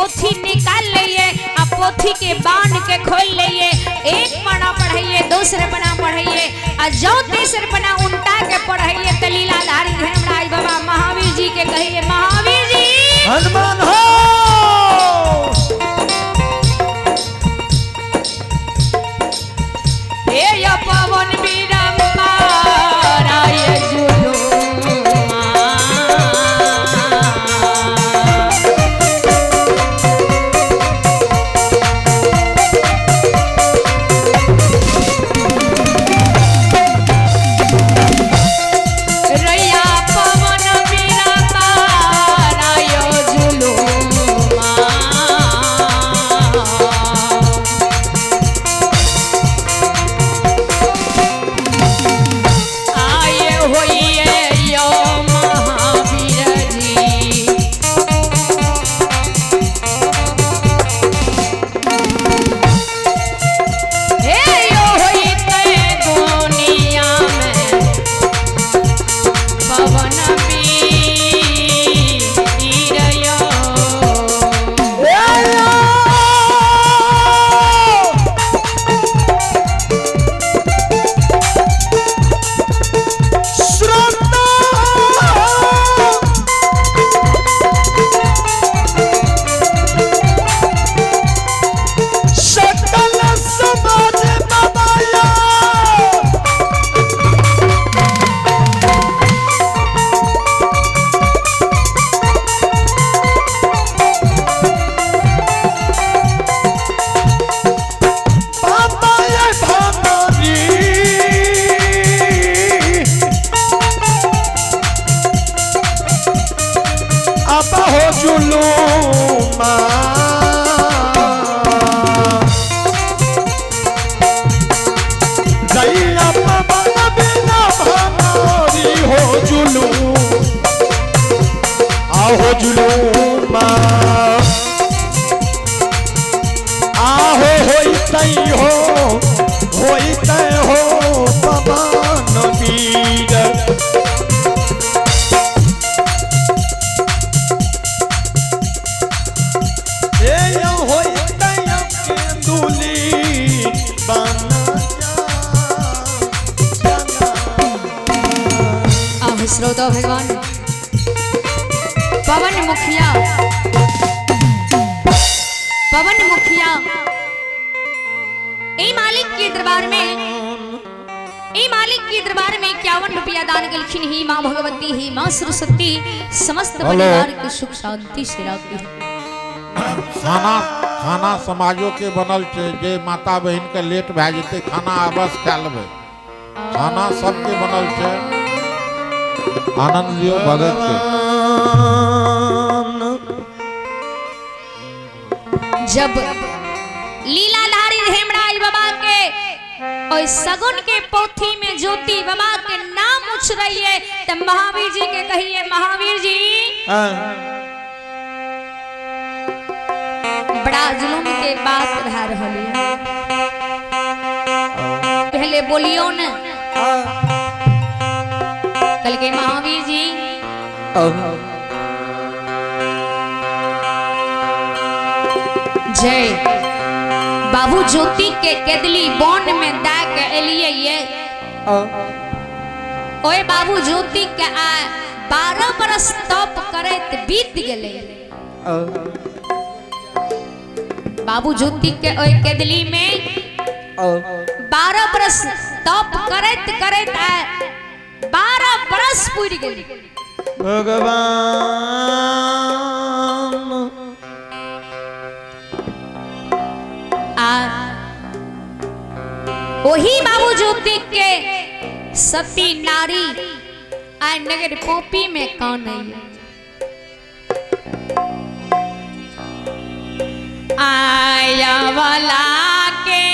पोथी निकाल लइए आ पोथी के बांध के खोल लइए, एक पन्ना पढ़ाइए, दूसरे पन्ना पढ़ाइए आ जो तीसरे पन्ना उल्टा के पढ़ाइए त लीलाधारी हेमराज बाबा महावीर जी के कहिए, महावीर जी हनुमान हो। हे या पवन बीरम्बा राय जुलुमा। रैया पवन बीरम्बा राय जुलुमा। आए होइए यो महावीर जी। हे यो होइते दुनिया में पवन वीर यो। सकल समाज बबाया। बाबा ये भवानी। अब हो जुलूमा। जैया पवन बिना भवानी हो जुलूम, आहो जुलूमा। आहो होइतै हो, होइतै हो पवन वीर। हे यौ होइतै केंदुली बना जा। आह श्रोता भगवान पवन मुखिया, पवन मुखिया ए मालिक के दरबार में, ए मालिक के दरबार में 51 रुपया दान कलखिन। ही माँ भगवती, ही माँ सरस्वती समस्त हेलो। परिवार के सुख शांति से राखी। खाना खाना समाजो के बनल छै, जे माता बहिन के लेट भए जेतै खाना अवश्य खा लेबै। खाना सबके बनल छै, आनंद लियौ भगत के। जब लीलाधारी हेमराज बाबा के और सगुन के पोथी में ज्योति बाबा के नाम उछ रही है तब महावीर जी के कहिए, महावीर जी बड़ा जुलुम के बात भा रहल है। पहले बोलियो न, कल के महावीर जी जय बाबू ज्योति के केदली बोन में दा के एलिए ये ओए बाबू ज्योति के आ 12 बरस तप करैत बीत गेले। बाबू ज्योति के ओए केदली में 12 बरस तप करैत करैत आ 12 बरस पूर गेले। भगवान आ वही बाबू ज्योति के सती नारी आ नगर पोपी में कौन है आया वाला के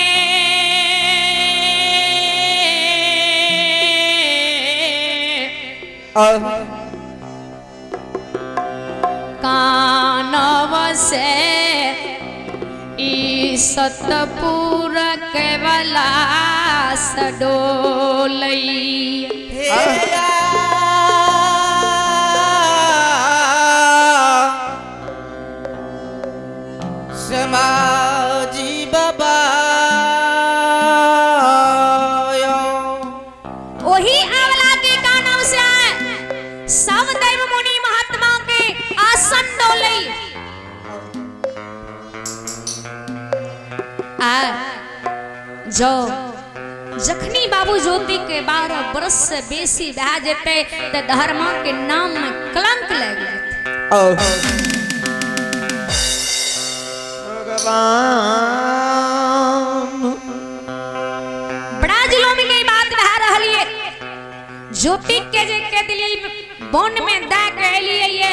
कानव से ई सतपुर के वाला सडोलई। आ जो जखनी बाबू ज्योति के 12 बरस से बेसी भए जेतै तऽ धर्मा के नाम में कलंक लागि जेतै। भगवान बड़ा जुलूम के बात भए रहल ये। ज्योति के जे के दिलियै वन में दए के एलियै ये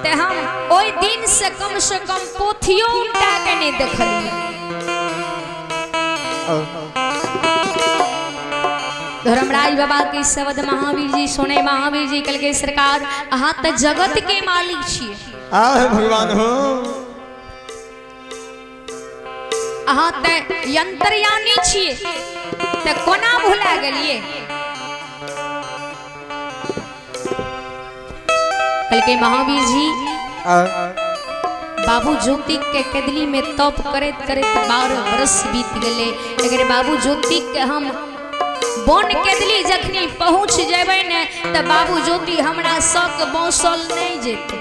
ते हम ओहि दिन से कम से कम पोथियो उल्टा के नहीं देखलियै। धर्मराज बाबा के शब्द महावीर जी सुने। महावीर जी कहलकै सरकार अहाँ तऽ जगत के मालिक छियै, आह भगवान हो, अहाँ तऽ यंत्रयानी छियै, तऽ कोना भुला गेलियै? कहलकै महावीर जी बाबू ज्योति के केदली में तप करैत करैत 12 बरस बीत गेलै। अगर बाबू ज्योति के हम वन केदली जखनी पहुँच जेबै ने तऽ बाबू ज्योति हमरा शक बौसल नहीं जेतै।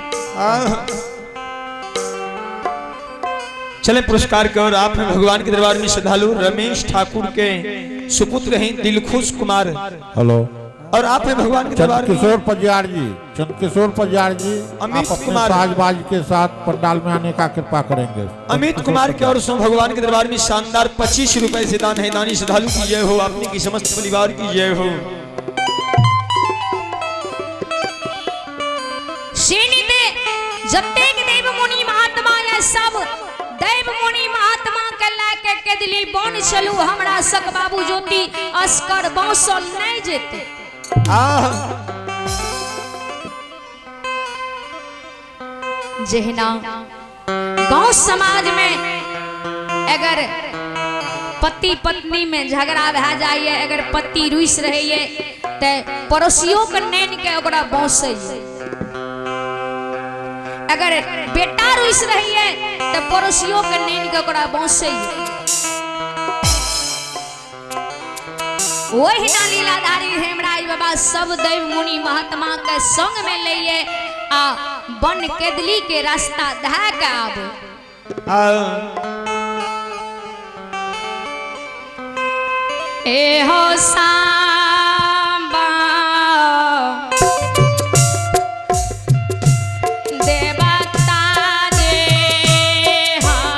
चले पुरस्कार के और आप हैं भगवान के दरबार में श्रद्धालु रमेश ठाकुर के सुपुत्र हैं दिलखुश कुमार। हेलो और आप हैं भगवान के दरबार में चंद्रकिशोर पजियार जी, चंद्रकिशोर पजियार जी अमित आप अपने कुमार। साजबाज के साथ पंडाल में आने का कृपा करेंगे। अमित कुमार के और सो भगवान के दरबार में शानदार 25 रुपए से दान है। दानी श्रद्धालु की जय हो, आपने की समस्त परिवार की जय हो। श्रेणी जतेक देव मुनि महात्मा या सब देव मुनि महात्मा के लए के केदली बन चलू, हमरा सक बाबू ज्योति अस्कर बौसल नहीं जेतै। आह जहिना गांव समाज में अगर पति पत्नी में झगड़ा भए जाइए, अगर पति रुस रहैए ते पड़ोसियों के नैन के ओकरा बौसैए, अगर बेटा रुस रहैए ते पड़ोसियों के नैन के ओकरा बौसैए। ओहिना लीलाधारी हेमराज बाबा सब दैव मुनि महात्मा के संग में लइए आ वन केदली के रास्ता धए के आबे। ए हो सांबा देवता रे हाँ।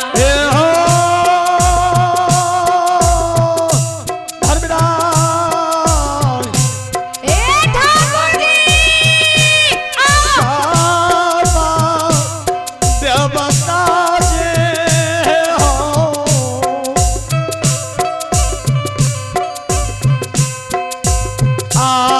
हे हो धर्मराज बाबा देवता जे हो आ